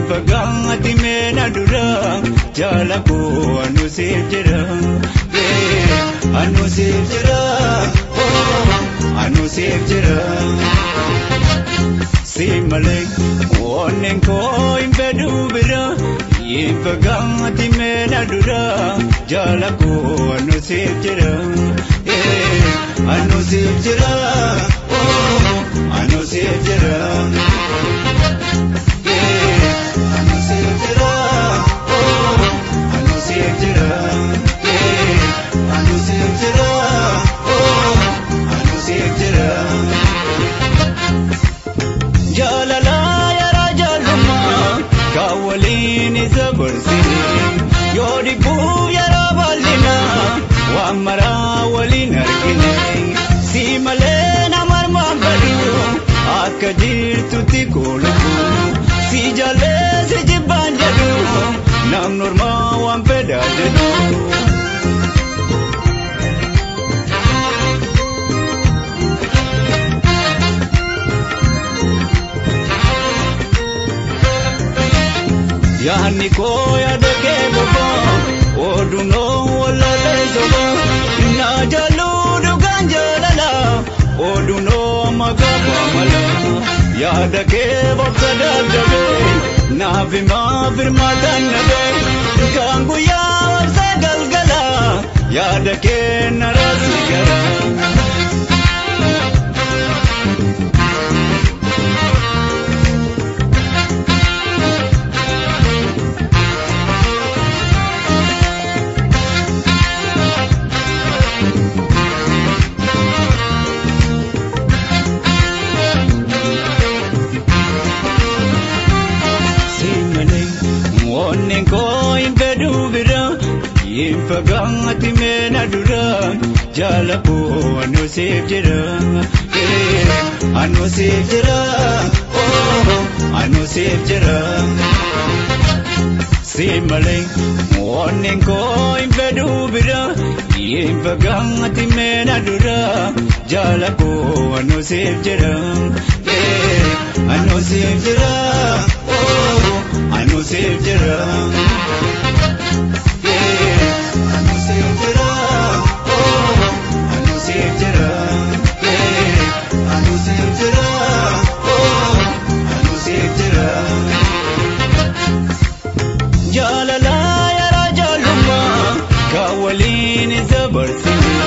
Fagaati meena dura jaala koo anu siif jira. Anu siif jira, anu siif jira. Si malee onneen koo hin fedhu bira. Fagaati meena dura jaala koo anu siif jira. Anu siif jira, anu siif jira. Anu siif jira, anu siif jira. Anu siif jira, anu siif jira. Jaalala yaraa jaalummaa kan waliin isa gorsine yoo dhibbuuf yeroo bal'inaa waan maraa waliin argine si malee nama armaan badu akka jirtutti koolufu si jaallee si jibbaan jedhu namni ormaa waan fedhaa jedhu. Yaanni koo yaada kee bobaa oduunoo walaalee sobaa na jaaluu dhugaan jaalala oduunoo maqaa baamala yaada kee bobsa dadhabee naaf himaa firmaataan nabee kan guyyaa obsa galgala yaada kee na raasi gara. Onneen koo hin fedhu bira fagaati meena dura jaala koo anu siif jira. Anu siif jira, anu siif jira. Si malee onneen koo hin fedhu bira fagaati meena dura jaala koo anu siif jira. Anu siif jira, anu siif jira. Anu siif jira, anu siif jira. Anu siif jira, anu siif jira. Jaalala yaraa jaalummaa kan waliin isa barsine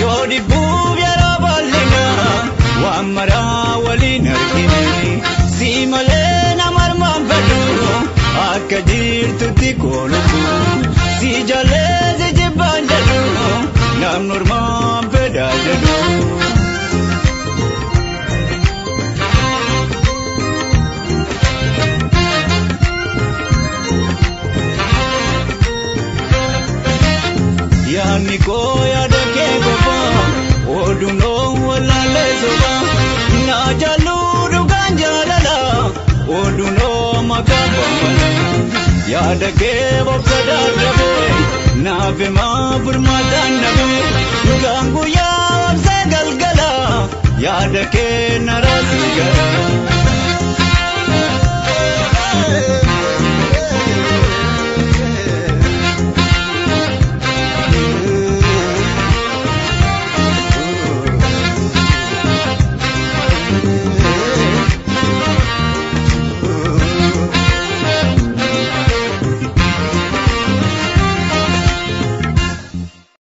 yoo dhibbuuf yeroo bal'inaa waan maraa waliin argine si malee nama armaan fedhu akka jirtutti koolufu si jaallee si jibbaan jedhu namni ormaan fedhaa jedhu. Yaanni koo yaada kee bobaa oduunoo walaalee sobaa na jaaluu dhugaan jaalala oduunoo maqaa baamala yaada kee bobsa dadhabee naaf himaa furmaataan nabee kan guyyaa obsa galgala yaada kee na raasi gara.